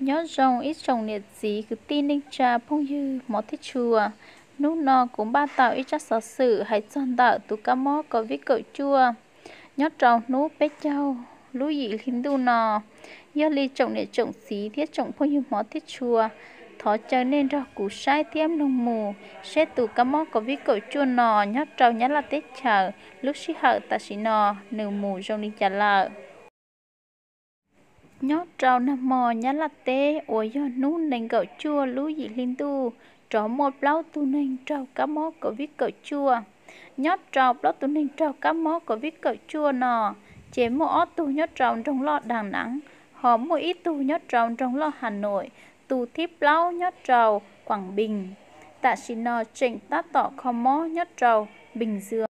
Nyob zoo ib tsoom niam txiv kwv tij neej tsa phooj ywg hmov thiab tshua, hnub no kuv npaj tau ib tsab xov xwm hais txog ntawm tus kab mob covid kaum cuaj nyob rau hnub peb caug lub yim hli ntuj no. Yog li tsoom niam tsoom txiv thiab tsoom phooj ywg hmov thiab tshua, thov caw nej nrog kuv saib thiab mloog mus seb tus kab mob covid kaum cuaj no nyob rau Nyab Laj teb chaws lub sij hawm tam sim no nws mus zoo li cas lawm. Nyob rau nag hmo Nyab Laj teb uas yog hnub nees nkaum cuaj lub yim hli ntuj, rov muaj plaub tug neeg raug kab mob covid kaum cuaj. Nyob rau plaub tug neeg raug kab mob covid kaum cuaj no, ces muaj ob tug nyob rau nroog loj Đà Nẵng, ho muaj ib tug nyob rau nroog loj Hà Nội, tus thib plaub nyob rau Quảng Bình, tam sim no tseem tab tom kho mob nyob rau Bình Dương.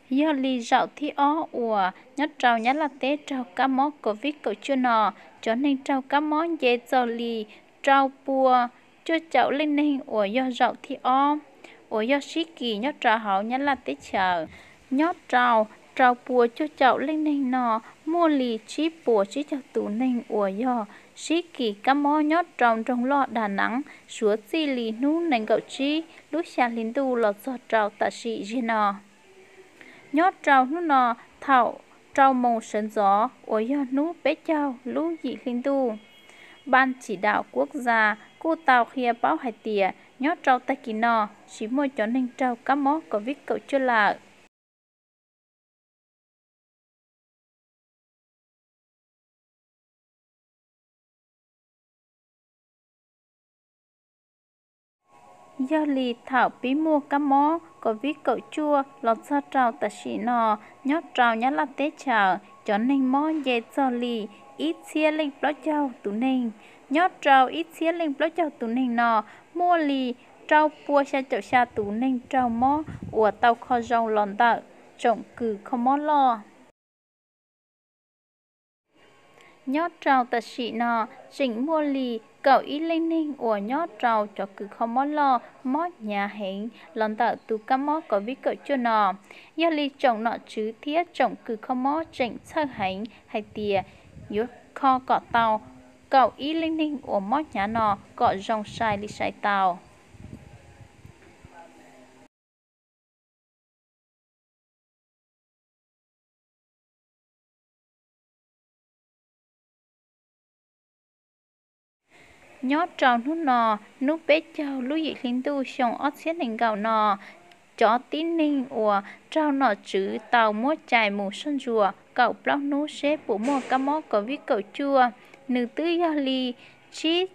Yog li zaum thib ob uas nyob rau Nyab Laj teb raug kab mob covid kaum cuaj no, cov neeg raug kab mob nce txog li rau pua cuaj caum leej neeg uas yog zaum thib ob uas yog sib kis nyob rau hauv Nyab Laj teb chaws. Nyob rau rau pua cuaj caum leej neeg no, muaj li tsib puas tsib caug tus neeg uas yog sib kis kab mob nyob rau nroog loj Đà Nẵng, suav txij li hnub nees nkaum tsib lub xya hli ntuj los txog rau tam sim ziag no. Nyob rau hnub no thaum rau moos sawv ntxov uas yog hnub peb caug lub yim hli ntuj, Ban Chỉ đạo Quốc gia kuj tau qhia paub hais tias nyob rau tag kis no tsis muaj cov neeg raug kab mob covid kaum cuaj lawm. Yog li thaum pib muaj kab mob covid kaum cuaj los txog rau tam sim no, nyob rau Nyab Laj teb chaws cov neeg mob nce txog li ib txhiab leej plaub caug tus neeg. Nyob rau ib txhiab leej plaub caug tus neeg no, muaj li rau pua xya caum xya tus neeg raug mob uas tau kho zoo los ntawm tsoom kws kho mob loj. Nyob rau tam sim no, tseem muaj li kaum ib leej neeg uas nyob rau cov kws kho mob loj mob hnyav heev los ntawm tus kab mob covid kaum cuaj no. Yog li tsoom nom tswv thiab tsoom kws kho mob tseem txhawj heev hais tias yuav kho kom tau kaum ib leej neeg uas mob hnyav no kom zoo sai li sai tau. Nyob rau hnub no, hnub peb caug lub yim hli ntuj xyoo ob txhiab nees nkaum no, cov tib neeg uas raug nom tswv tau muab cais mus soj ntsuas kaum plaub hnub seb puas muaj kab mob covid kaum cuaj, nws twb yog li tsib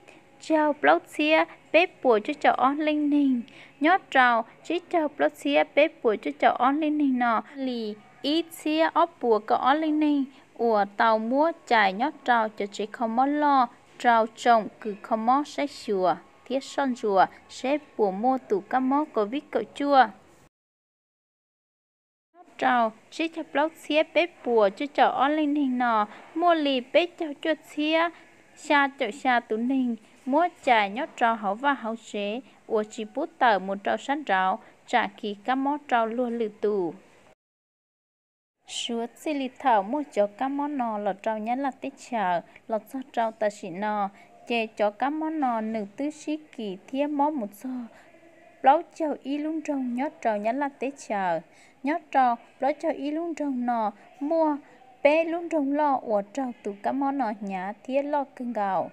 caug plaub txhiab peb puas cuaj caum ob leej neeg. Nyob rau tsib caug plaub txhiab peb puas cuaj caum ob leej neeg no, li ib txhiab ob puas kaum ob leej neeg uas tau muab cais nyob rau cov tsev kho mob loj rau tsoom kws kho mob saib xyuas thiab soj ntsuas seb puas muaj tus kab mob covid kaum cuaj. Nyob rau tsib caug plaub txhiab peb puas cuaj caum ob leej neeg no, muaj li peb caug cuaj txhiab xya caum xya tus neeg muab cais nyob rau hauv vaj hauv tsev uas tsis pub tawm mus rau sab nraud tsam kis kab mob rau luag lwm tus. Suav txij li thaum muaj cov kab mob no los rau Nyab Laj teb chaws los txog rau tam sim no, ces cov kab mob no nws twb sib kis thiab mob mus txog plaub caug ib lub nroog nyob rau Nyab Laj teb chaws. Nyob rau plaub caug ib lub nroog no, muaj peb lub nroog loj uas raug tus kab mob no hnyav thiab loj kawg nkaus,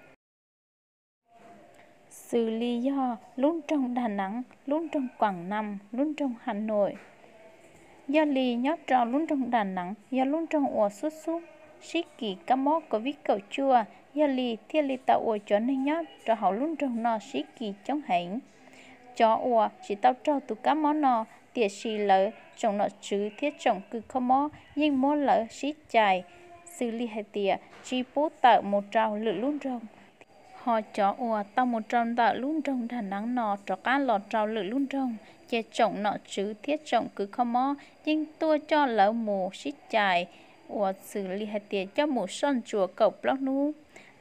xws li yog lub nroog Đà Nẵng, lub nroog Quảng Nam, lub nroog Hà Nội. Yog li nyob rau lub nroog Đà Nẵng yog lub nroog uas xub xub sib kis kab mob covid kaum cuaj, yog li thiaj li tau ua cov neeg nyob rau hauv lub nroog no sib kis coob heev. Cov uas tsis tau raug tus kab mob no, tiam sis lawv tsoom nom tswv thiab tsoom kws kho mob yeej muab lawv sib cais, xws li hais tias tsis pub tawm mus rau lwm lub nroog. Ho cov uas tau mus rau ntawm lub nroog Đà Nẵng no rov qab los rau lwm lub nroog, ces tsoom nom tswv thiab tsoom kws kho mob yeej tuaj coj lawv mus sib cais, uas xws li hais tias coj mus soj ntsuas kaum plaub hnub.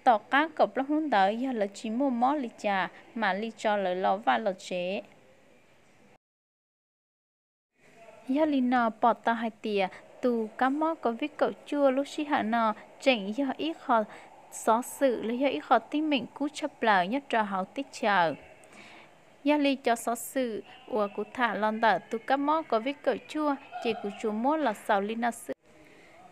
Tom qab kaum plaub hnub ntawd yog lawv tsis muaj mob li cas mam li tso lawv los vaj los tsev. Yog li no pom tau hais tias Tus kab mob covid kaum cuaj lub sij hawm no tseem yog ib qho xov xwm los yog ib qho teeb meem kub tshaj plaws nyob rau hauv teb chaws. Yog li cov xov xwm uas kuv tham los ntawm tus kab mob covid kaum cuaj ces kuv tsuas muab los xaus li no xwb.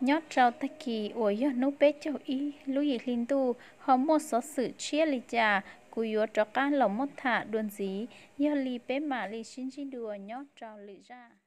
Nyob rau tag kis uas yog hnub peb caug ib lub yim hli ntuj ho muaj xov xwm tshiab li cas, kuv yuav rov qab los muab tham dua ntxiv. Yog li peb mam li sib ntsib dua nyob rau lwm zaj.